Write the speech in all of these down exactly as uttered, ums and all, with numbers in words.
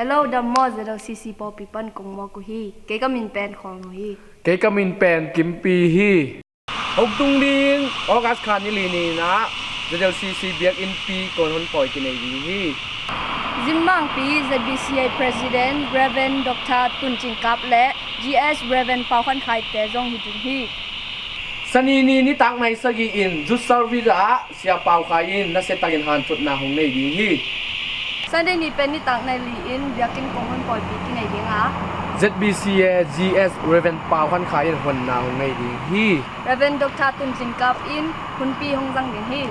Hello, dam maw, Z L C C pawlpi pan kong mawk uh hi. Kei ka min pen Khawl Naw hi. Kei ka min pen Kimpi hi. Hong tung ding August kha ni li ni-in ah Z L C C biakinnpi kong hon pawi kinei ding hi. Zimmangpi Z B C A President Rev. Doctor Tun Cin Kap le G S Rev. Pau Khan Khai te zong hi ding hi. Sani ni nitak nai sagih in Youth Service ah Sia Pau Khai in nasiatakin hanthotna hong nei ding hi. Sunday ni pen nitak nai li-in biakinn kong hon pawipi kinei ding a, Z B C A G S Rev. Pau Khan Khai in honna hong nei ding hi. Rev. Doctor Tun Cin Kap in hunpi hong zang ding hi.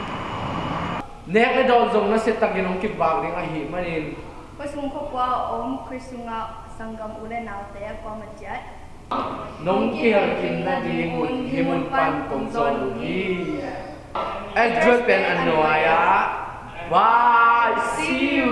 Nek le dawn zong nasiatakin hong kivak ding ahih manin, khuasung khuapua a om Khrih sungah sanggam u le naute a kuamah ciat nong kihelkimna ding un hih mun pan kong zawn uh hi. Address pen a nuai ah. Bye, see you.